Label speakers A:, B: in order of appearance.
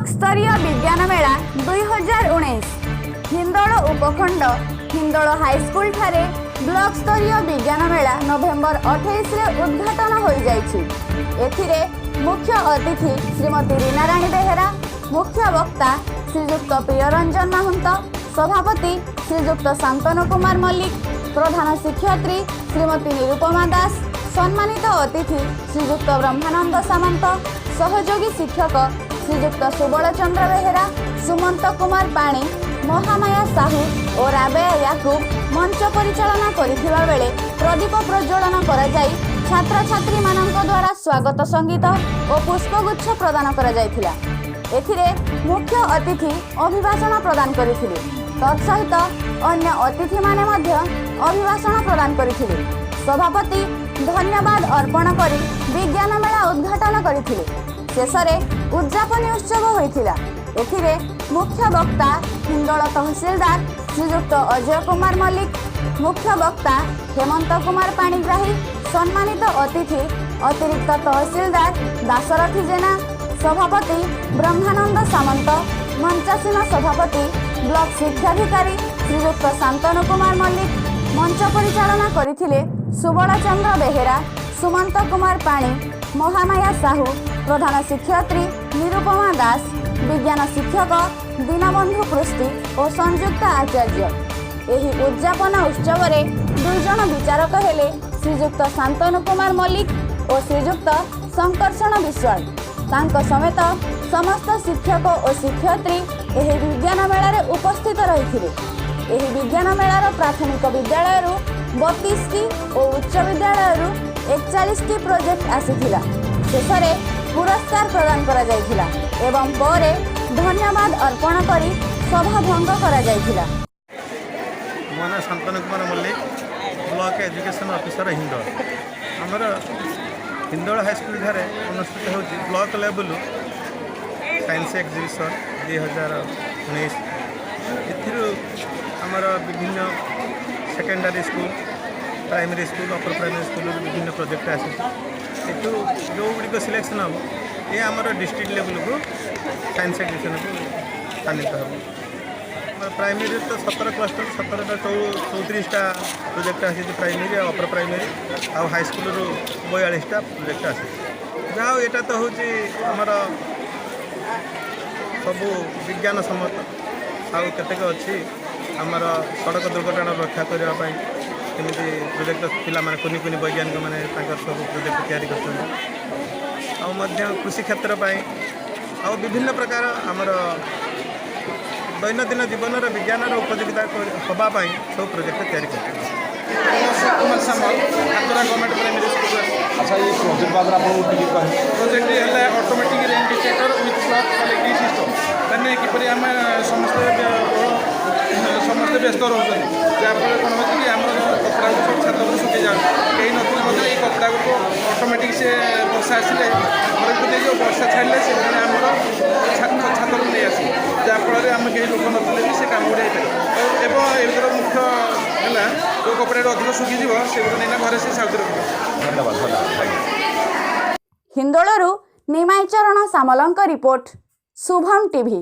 A: Block ସ୍ତରୀୟ ବିଜ୍ଞାନ ମେଳା 2019। ହିନ୍ଦୋଳ ଉପଖଣ୍ଡ ହିନ୍ଦୋଳ ହାଇସ୍କୁଲଠାରେ ବ୍ଲକ ସ୍ତରୀୟ ବିଜ୍ଞାନ ମେଳା ନଭେମ୍ବର 28ରେ ଉଦ୍ଘାଟନ ହୋଇଯାଇଛି। ଏଥିରେ ମୁଖ୍ୟ ଅତିଥି ଶ୍ରୀମତୀ ରୀନାରାଣୀ ବେହେରା, ମୁଖ୍ୟ ବକ୍ତା ଶ୍ରୀଯୁକ୍ତ ପ୍ରିୟରଞ୍ଜନ ମାହୁନ୍ତ, ସଭାପତି ଶ୍ରୀଯୁକ୍ତ ଶାନ୍ତନୁ କୁମାର ମଲ୍ଲିକ, ପ୍ରଧାନ ଶିକ୍ଷୟିତ୍ରୀ ଶ୍ରୀମତୀ ନିରୁପମା ଦାସ, ସମ୍ମାନିତ ଅତିଥି ଶ୍ରୀଯୁକ୍ତ ବ୍ରହ୍ମାନନ୍ଦ ସାମନ୍ତ, ସହଯୋଗୀ ଶିକ୍ଷକ ଶ୍ରୀଯୁକ୍ତ ସୁବଳ ଚନ୍ଦ୍ର ବେହେରା, ସୁମନ୍ତ କୁମାର ପାଣି, ମହାମାୟା ସାହୁ ଓ ରାବେୟା ୟାକୁବ ମଞ୍ଚ ପରିଚାଳନା କରିଥିବା ବେଳେ ପ୍ରଦୀପ ପ୍ରଜ୍ୱଳନ କରାଯାଇ ଛାତ୍ରଛାତ୍ରୀମାନଙ୍କ ଦ୍ୱାରା ସ୍ୱାଗତ ସଙ୍ଗୀତ ଓ ପୁଷ୍ପଗୁଚ୍ଛ ପ୍ରଦାନ କରାଯାଇଥିଲା। ଏଥିରେ ମୁଖ୍ୟ ଅତିଥି ଅଭିଭାଷଣ ପ୍ରଦାନ କରିଥିଲେ। ତତ୍ସହିତ ଅନ୍ୟ ଅତିଥିମାନେ ମଧ୍ୟ ଅଭିଭାଷଣ ପ୍ରଦାନ କରିଥିଲେ। ସଭାପତି ଧନ୍ୟବାଦ ଅର୍ପଣ କରି ବିଜ୍ଞାନ ମେଳା ଉଦ୍ଘାଟନ କରିଥିଲେ। ଶେଷରେ ଉଦଯାପନୀ ଉତ୍ସବ ହୋଇଥିଲା। ଏଥିରେ ମୁଖ୍ୟ ବକ୍ତା ହିନ୍ଦୋଳ ତହସିଲଦାର ଶ୍ରୀଯୁକ୍ତ ଅଜୟ କୁମାର ମଲ୍ଲିକ, ମୁଖ୍ୟ ବକ୍ତା ହେମନ୍ତ କୁମାର ପାଣିଗ୍ରାହୀ, ସମ୍ମାନିତ ଅତିଥି ଅତିରିକ୍ତ ତହସିଲଦାର ଦାଶରଥୀ ଜେନା, ସଭାପତି ବ୍ରହ୍ମାନନ୍ଦ ସାମନ୍ତ, ମଞ୍ଚାସୀନ ସଭାପତି ବ୍ଲକ ଶିକ୍ଷାଧିକାରୀ ଶ୍ରୀଯୁକ୍ତ ଶାନ୍ତନୁ କୁମାର ମଲ୍ଲିକ। ମଞ୍ଚ ପରିଚାଳନା କରିଥିଲେ ସୁବଳ ଚନ୍ଦ୍ର ବେହେରା, ସୁମନ୍ତ କୁମାର ପାଣି, ମହାମାୟା ସାହୁ, ପ୍ରଧାନ ଶିକ୍ଷୟିତ୍ରୀ ନିରୁପମା ଦାସ, ବିଜ୍ଞାନ ଶିକ୍ଷକ ଦୀନବନ୍ଧୁ ପୃଷ୍ଟି ଓ ସଂଯୁକ୍ତା ଆଚାର୍ଯ୍ୟ। ଏହି ଉଦଯାପନ ଉତ୍ସବରେ ଦୁଇଜଣ ବିଚାରକ ହେଲେ ଶ୍ରୀଯୁକ୍ତ ଶାନ୍ତନୁ କୁମାର ମଲ୍ଲିକ ଓ ଶ୍ରୀଯୁକ୍ତ ଶଙ୍କର୍ଷଣ ବିଶ୍ୱାଳ। ତାଙ୍କ ସମେତ ସମସ୍ତ ଶିକ୍ଷକ ଓ ଶିକ୍ଷୟିତ୍ରୀ ଏହି ବିଜ୍ଞାନ ମେଳାରେ ଉପସ୍ଥିତ ରହିଥିଲେ। ଏହି ବିଜ୍ଞାନ ମେଳାର ପ୍ରାଥମିକ ବିଦ୍ୟାଳୟରୁ 32ଟି ଓ ଉଚ୍ଚ ବିଦ୍ୟାଳୟରୁ 41ଟି ପ୍ରୋଜେକ୍ଟ ଆସିଥିଲା। ଶେଷରେ ପୁରସ୍କାର ପ୍ରଦାନ କରାଯାଇଥିଲା ଏବଂ ପରେ ଧନ୍ୟବାଦ ଅର୍ପଣ କରି ସଭା ଭଙ୍ଗ କରାଯାଇଥିଲା।
B: ମୋ ନାଁ Shantanu Kumar Mallick, block education officer, Hindol. ଆମର ହିନ୍ଦୋଳ ହାଇସ୍କୁଲଠାରେ ଅନୁଷ୍ଠିତ ହେଉଛି ବ୍ଲକ ଲେବୁଲ୍ ସାଇନ୍ସ ଏକ୍ଜିବିସନ୍ 2019। ଏଥିରୁ ଆମର ବିଭିନ୍ନ secondary school, primary school, ଅପର ପ୍ରାଇମେରୀ ସ୍କୁଲରୁ ବିଭିନ୍ନ ପ୍ରୋଜେକ୍ଟ ଆସିଛି। ଏଠୁ ଯେଉଁଗୁଡ଼ିକ ସିଲେକ୍ସନ୍ ହେବ, ଏ ଆମର ଡିଷ୍ଟ୍ରିକ୍ଟ ଲେବୁଲକୁ ସାଇନ୍ସ ଏକ୍ଜିବିସନ୍କୁ ସ୍ଥାନିତ ହେବ। ଆମର ପ୍ରାଇମେରୀରେ ତ 17 କ୍ଲଷ୍ଟର, 17ଟା 34ଟା ପ୍ରୋଜେକ୍ଟ ଆସିଛି ପ୍ରାଇମେରୀ ଆଉ ଅପର ପ୍ରାଇମେରୀ, ଆଉ ହାଇସ୍କୁଲରୁ 42ଟା ପ୍ରୋଜେକ୍ଟ ଆସିଛି। ଯାହା ହଉ, ଏଇଟା ତ ହେଉଛି ଆମର ସବୁ ବିଜ୍ଞାନ ସମ୍ମତ। ଆଉ କେତେକ ଅଛି, ଆମର ସଡ଼କ ଦୁର୍ଘଟଣା ରକ୍ଷା କରିବା ପାଇଁ କେମିତି ପ୍ରୋଜେକ୍ଟ, ପିଲାମାନେ କୁନି କୁନି ବୈଜ୍ଞାନିକମାନେ ତାଙ୍କର ସବୁ ପ୍ରୋଜେକ୍ଟ ତିଆରି କରିଛନ୍ତି। ଆଉ ମଧ୍ୟ କୃଷି କ୍ଷେତ୍ର ପାଇଁ ଆଉ ବିଭିନ୍ନ ପ୍ରକାର ଆମର ଦୈନନ୍ଦିନ ଜୀବନର ବିଜ୍ଞାନର ଉପଯୋଗିତା ହେବା ପାଇଁ ସବୁ ପ୍ରୋଜେକ୍ଟ ତିଆରି କରିଛନ୍ତି।
C: ମୁଁ ଅଶୋକ କୁମାର ସାମଲ, ହାତରା ଗଭର୍ଣ୍ଣମେଣ୍ଟ ପ୍ରାଇମେରୀ ସ୍କୁଲ।
D: ଆଚ୍ଛା, ଏଇ ପ୍ରୋଜେକ୍ଟ ବାବଦରେ ଆପଣଙ୍କୁ ଟିକେ କହିବେ?
C: ପ୍ରୋଜେକ୍ଟ ହେଲା automatic rain detector with cloth collecting system। ମାନେ କିପରି ଆମେ ସମସ୍ତେ ବ୍ୟସ୍ତ ରହୁଛନ୍ତି, ଯାହାଫଳରେ କ'ଣ ହେଉଛି କି ଆମର କପଡ଼ାକୁ ସବୁ ଛାତ ଉପରେ ଶୁଖେଇ ଯାଉଛି। କେହି ନଥିଲେ ମଧ୍ୟ ଏଇ କପଡ଼ାକୁ ଅଟୋମେଟିକ୍ ସେ ବର୍ଷା ଆସିଲେ ଘରେ ଭିତରେ ନେଇଯିବ, ବର୍ଷା ଛାଡ଼ିଲେ ସେ ପୁଣି ଆମର ଛାତରୁ ନେଇ ଆସିବ। ଯାହାଫଳରେ ଆମେ କେହି ଲୋକ ନଥିଲେ ବି ସେ କାମ ଗୁଡ଼ା ହେଇପାରିବ। ଆଉ ଏବଂ ଏଥିର ମୁଖ୍ୟ ହେଲା, ଯେଉଁ କପଡ଼ାଟା ଅଧିକ ଶୁଖିଯିବ, ସେଗୁଡ଼ା ନେଇନା ଘରେ ସେ ସାଉତି ରଖିବ।
D: ଧନ୍ୟବାଦ, ଧନ୍ୟବାଦ, thank you.
A: ହିନ୍ଦୋଳରୁ ନିମାଇ ଚରଣ ସାମଲଙ୍କ ରିପୋର୍ଟ, ଶୁଭମ ଟିଭି।